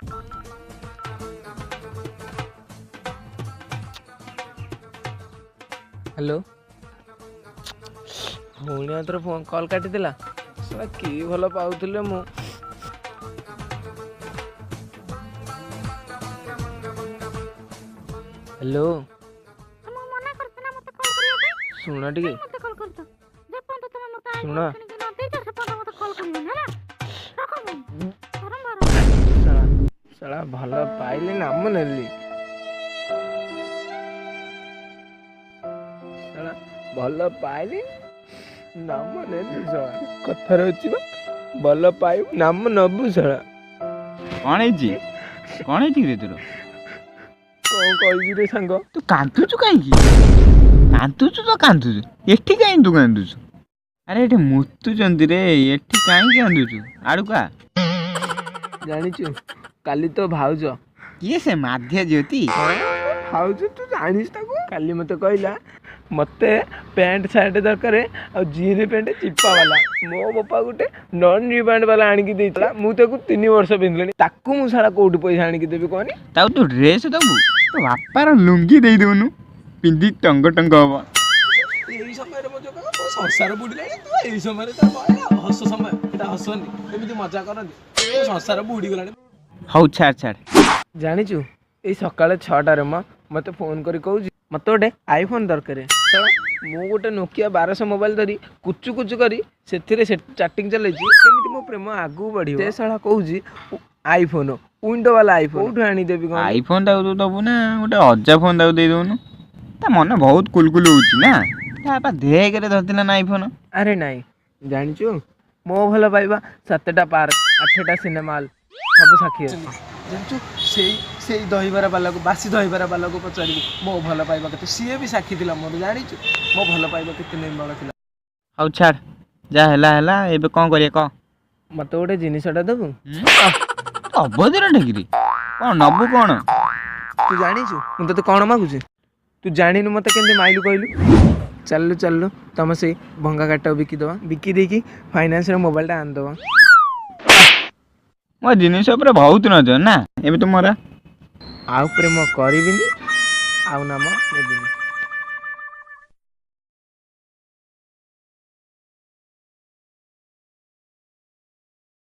Hello, ଭଉଣୀ ଆଉ ଥରେ ଫୋନ୍ କଲ୍ କାଟିଦେଲା। ଶଳା, କି ଭଲ ପାଉଥିଲେ ମୁଁ। ହ୍ୟାଲୋ। ମୁଁ ମନା କରିଛି ନା ମତେ କଲ୍ କରିବା ପାଇଁ? ଶୁଣ ଟିକେ। ମତେ କଲ୍ କରୁଛ? ଯେପର୍ଯ୍ୟନ୍ତ ତମେ ମତେ ଶୁଣ। ଆଇଫୋନ୍ କିଣିକି ନ ଦେଇଛ, ସେପର୍ଯ୍ୟନ୍ତ ମତେ କଲ୍ କରିବନି, ହେଲା? ରଖ ଫୋନ୍। ବାରମ୍ବାର। ଶଳା ଶଳା, ଭଲ ପାଇଲି ନାମ ନେଲି। ଶଳା, ଭଲ ପାଇଲି ନାମ ନେଲି। ଶଳା, କଥାରେ ଅଛି ବା, ଭଲ ପାଇବୁ ନାମ ନବୁ ଶଳା। କଣ ହେଇଛି? କଣ ହେଇଛି କିରେ ତୋର? କଣ କହିବି ରେ ସାଙ୍ଗ। ତୁ କାନ୍ଦୁଛୁ କାହିଁକି? କାନ୍ଦୁଛୁ ତ କାନ୍ଦୁଛୁ, ଏଠି କାହିଁ ତୁ କାନ୍ଦୁଛୁ? ଆରେ, ଏଠି ମୁତୁଛନ୍ତି ରେ, ଏଠି କାହିଁକି କାନ୍ଦୁଛୁ? ଆଡ଼କୁ ଆ। ଜାଣିଛୁ, କାଲି ତୋ ଭାଉଜ। କିଏ ସେ, ମାଧିଆ ଜ୍ୟୋତି? ଭାଉଜ, ତୁ ଜାଣିଛୁ ତାକୁ। କାଲି ମତେ କହିଲା, ମତେ ପ୍ୟାଣ୍ଟ ସାର୍ଟ ଦରକାର ଆଉ ଜିନ୍ ପ୍ୟାଣ୍ଟ ଚିପା ବାଲା। ମୋ ବାପା ଗୋଟେ ନନ୍ ରିବାଣ୍ଡ ବାଲା ଆଣିକି ଦେଇଥିଲା, ମୁଁ ତାକୁ 3 ବର୍ଷ ପିନ୍ଧିଲିଣି। ତାକୁ ମୁଁ ସାରା କୋଉଠି ପଇସା ଆଣିକି ଦେବି କହନି? ତାକୁ ତୁ ଡ୍ରେସ୍ ଦବୁ? ତୋ ବାପାର ଲୁଙ୍ଗି ଦେଇ ଦଉନୁ, ପିନ୍ଧି ଟଙ୍ଗ ଟଙ୍ଗ ହବ। ଏଇ ସମୟରେ ମୋ ଯୋଗ, ମୋ ସଂସାର ବୁଡ଼ିଲାଣି। ତୁ ଏଇ ସମୟରେ ତା ହସ ସମୟ ଏଟା? ହସନି, ଏମିତି ମଜା କରନ୍ତି? ମୋ ସଂସାର ବୁଡ଼ିଗଲାଣି। ହଉ, ଛାଡ଼ ଛାଡ଼। ଜାଣିଛୁ, ଏଇ ସକାଳେ 6ଟାରେ ମତେ ଫୋନ୍ କରି କହୁଛି, ମତେ ଗୋଟେ ଆଇଫୋନ୍ ଦରକାର। ଶଳା, ମୁଁ ଗୋଟେ ନୋକିଆ 1200 ମୋବାଇଲ ଧରି କୁଚୁ କୁଚୁ କରି ସେଥିରେ ସେ ଚାଟିଂ ଚଲେଇଛି, କେମିତି ମୋ ପ୍ରେମ ଆଗକୁ ବଢ଼ିବ? ସେ ଶଳା କହୁଛି ଆଇଫୋନ୍, ୱିଣ୍ଡୋ ବାଲା ଆଇଫୋନ୍। କୋଉଠୁ ଆଣିଦେବି କଣ? ଆଇଫୋନ୍ ତାକୁ ତୁ ଦବୁ ନା ଗୋଟେ ଅଜା ଫୋନ୍ ତାକୁ ଦେଇ ଦଉନୁ? ତା ମନ ବହୁତ କୁଲକୁଲ ହଉଛି ନା? ତା ବାପା ଧେକରେ ଧରିଥିଲା ନା ଆଇଫୋନ୍। ଆରେ ନାଇଁ, ଜାଣିଛୁ, ମୋ ଭଲ ପାଇବା 7ଟା ପାର୍କ, 8ଟା ସିନେମା ହଲ୍ ସବୁ ସାକ୍ଷୀ ଅଛି। ଜାଣିଛୁ, ସେଇ ସେଇ ଦହିବରା ବାଲାକୁ, ବାସି ଦହିବରା ବାଲାକୁ ପଚାରିବୁ ମୋ ଭଲ ପାଇବା କେତେ, ସିଏ ବି ସାକ୍ଷୀ ଥିଲା ମୋର। ଜାଣିଛୁ, ମୋ ଭଲ ପାଇବା କେତେ ନିର୍ମଳ ଥିଲା। ହଉ ଛାଡ଼, ଯାହା ହେଲା ହେଲା। ଏବେ କଣ କରିବା କହ? ମତେ ଗୋଟେ ଜିନିଷଟା ଦେବୁ? ଅଭଦ୍ର ଠେକିରି, କଣ ନବୁ କଣ? ତୁ ଜାଣିଛୁ ମୁଁ ତତେ କ'ଣ ମାଗୁଛି? ତୁ ଜାଣିନୁ ମତେ କେମିତି ମାଇଲୁ କହିଲୁ? ଚାଲିଲୁ ଚାଲିଲୁ, ତମ ସେଇ ଭଙ୍ଗା ଗାଡ଼ିଟାକୁ ବିକିଦେବା, ବିକି ଦେଇକି ଫାଇନାନ୍ସରେ ମୋବାଇଲଟା ଆଣିଦେବା। ମୋ ଜିନିଷ ଉପରେ ବହୁତ ନଜର ନା ଏବେ ତୁମର? ଆଉ ପ୍ରେମ କରିବିନି, ଆଉ ନାମ ନେବିନି।